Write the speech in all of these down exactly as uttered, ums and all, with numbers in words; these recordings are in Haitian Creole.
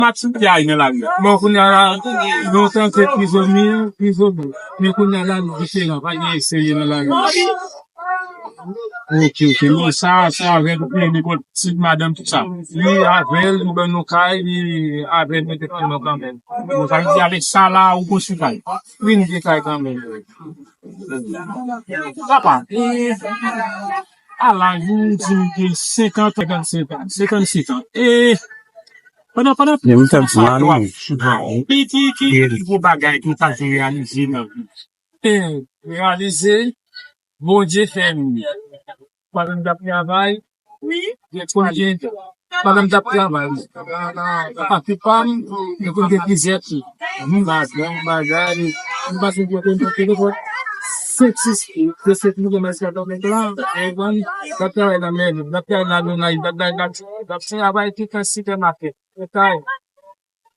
Matin te ay nan lari a. Bon, kounye a la, nou tande prizonye, prizonye. Men kounye a la, nou diferan, pa gen serye nan lari a. Ok, ok. Bon, sa, sa avè l, ou peye nenpòt ti madanm, tout sa. Li avè l, nou ban nou kay, li avè l, nou te pran nou kanmenm. Bon, sa vle di, avèk sa la, ou konstwi kay. Wi, nou gen kay kanmenm. Papa, e, a laj ou, ou di m gen senkant, senkannsenk an. Senkannsenk an. E, pandan, pandan, men ou tande mal, wi. Ki, ki, ki, ki pi gwo bagay ke w ta vle reyalize nan vi? E, reyalize, Bondye fè m. Pandan m t ap travay, wi, gen kote, pandan m t ap travay, pati pa m, gen kote plizyè fi. M bagay, m bagay, m pase gen kote, kote, kote, senk, sis fi, de senk moun, gen mèsi a dòmi la, e, bon, m ap travay nan mèri, m ap travay nan Adonay, m ap travay nan, m ap travay tout nan sipèmakèt.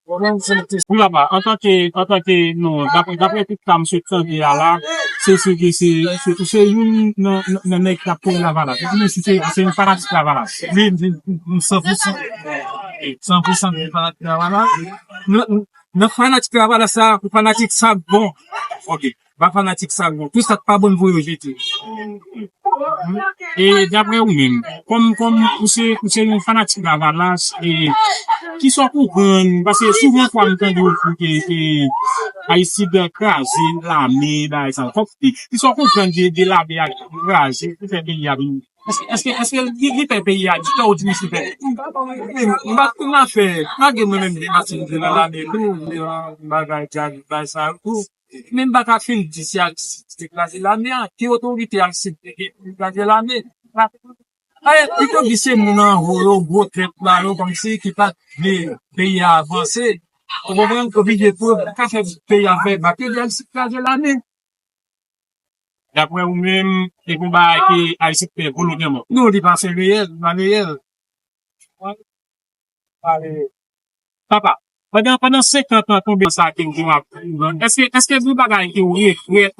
Wi, papa, antanke, antanke, non, daprè, daprè tout sa m sot tande a la, se, se, se, se, se, se youn nan, nan, nan nèg k ap kore Lavalas. Se, se, se yon fanatik Lavalas. Li, li, li, li san pou san. San pou san li fanatik Lavalas. Nan, nan fanatik Lavalas sa, pou fanatik sa k bon. Ok. Pa fanatik sa, non. Tout sa k pa bon, voye yo jete. E daprè ou menm, kòm, kòm ou se, ou se yon fanatik Lavalas, e kisa w konprann? Paske souvan fwa m tande yo di ke, e, Aristide kraze lame, bagay sa. Kòm, ki, kisa w konprann de, de lame a kraze, pou fè peyi a vin? Èske, èske, èske li, li fè peyi a di tò ou di misye fè? M pa konn afè, pa gen mwen menm de Martinique nan lame tou, de bagay, bagay sa tou. Men m pa ka fin di se Aristide ki te kraze lame a. Ki otorite Aristide te gen pou kraze lame? Pa, pa, li te di se moun anwo yo, gwo tèt la yo, kòmsi ki pa t vle peyi a avanse. Ou konprann? Oblije pou ka fè peyi a fè bak. Yo di Aristide kraze lame. Daprè ou menm, se pou bagay ke Aristide fè volontèman. Non, li pa fè reyèl, li pa reyèl. Papa, pandan, pandan senkant an, konbyen sa ke w ap viv? Èske, èske gen bagay ke w regrèt,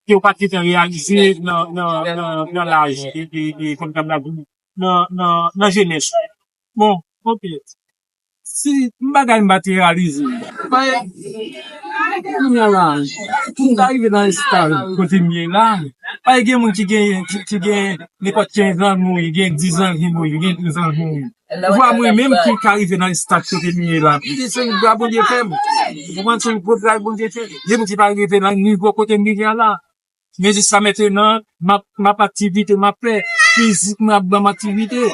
ke w pa t gentan reyalize nan, nan, nan, nan laj, e, e, e, kòm ta di, nan, nan, nan jenès ou? Bon, ok. Si m bagay m pa t reyalize, pa, kounye a la, pou m ta rive nan estad kote m ye la, pa gen moun ki gen, ki, ki gen nenpòt kenz an mouri, gen diz an ki mouri, gen douz an mouri. Vwa mwen menm ki ka rive nan estad kote m ye la, se yon bra Bondye fè m. Ou konprann, se yon gwo travay Bondye fè. Gen moun ki pa rive nan nivo kote m rive a la. Men jiska mentenan, m ap, m ap aktivite, m ap fè fizik mwen ap ban m aktivite.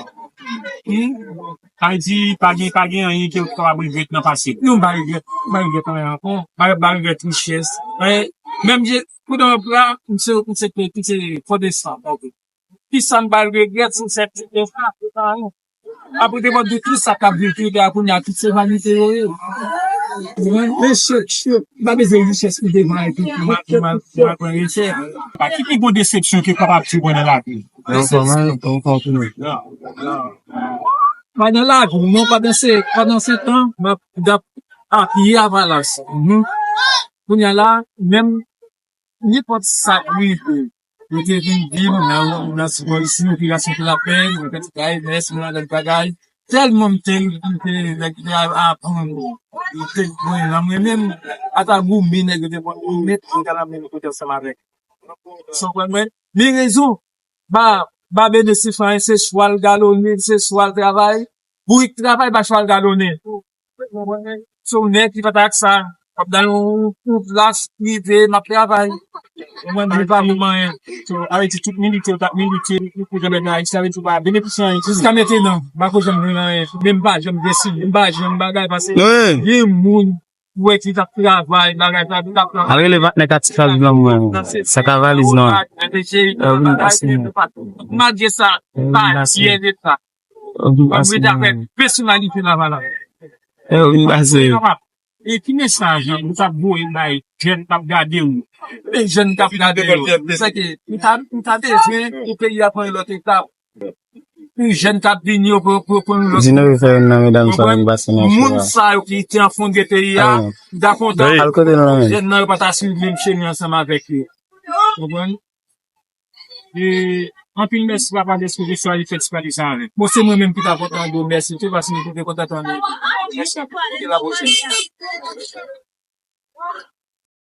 Hmm? Sa vle di, pa gen, pa gen anyen ke w kapab regrèt nan pase. Non, m pa regrèt, m pa regrèt anyen ankò. M pa, m pa regrèt richès. Men, menm je, pou dan la, m se, m se, m se pwotestan, ok. Kisa m pral regrèt si se ti de sa, se pa anyen. Apre devan de tout sa k ap vin tout a kounye a, tout se vanite yo ye. Men se, se, m pa bezwen richès pou devan epi pou m, pou m, pou m pran richès. Pa ki pi gwo desepsyon ke w kapab di w pran nan lavi? Desepsyon. Pa nan lavi, non, pandan se, pandan se tan, m ap, m ap apiye Lavalas. Mhm. Kounye a la, menm nenpòt sa k rive, yo te vin di m nan, nan sipò isi, operasyon pou lapè, mwen fè ti kay, mès, mwen ladan bagay. Tèlman m te, m te, nèg te aprann, m te, mwen, nan mwen menm, ata goumen, nèg yo te konn goumen, mwen ta nan menm kote ansanm avèk. Sa w konprann mwen? Men rezon, ba, ba Bene Sifren, se chwal galonnen, se chwal travay, bourik travay, ba chwal galonnen. Se yon nèg ki pa t ak sa. W ap nan yon, yon plas prive, m ap travay. Mwen, mwen pa pou manyen. So, sa vle di tout milite, w t ap milite pou Jean Bernard Aristide, sa vle di w pa benefisye anyen. Jiska mentenan, m pa ko janm jwenn anyen. Men m pa janm deside, m pa janm bagay, paske gen moun, ou wè ki t ap travay, bagay sa, ki t ap travay. Al rele patnè Katika Viv lan pou mwen. Sa ka valiz lan. Malgre sa, pa byen de sa. Mwen mete avèk pèsonalite Lavalas. E ki mesaj ou t ap voye bay jèn k ap gade w? Men jèn k ap gade w. Se ke nou ta, nou ta bezwen pou peyi a pran yon lòt etap. Pou jèn k ap vini yo, pou, pou, pou yon lòt. Di nou fè youn nan medam sa vin pase nan show a. Moun sa yo ki te anfonde peyi a, nou ta kontan. Al kote nou la menm. Jèn nan yo pa ta swiv menm chemen ansanm avèk yo. Konprann? E, anpil mèsi, papa, dèske w te chwazi fè ti pale sa avè m. Bon, se mwen menm ki ta kontan di w mèsi tou, paske nou te kontan tande. Mwen se pale nan pale a.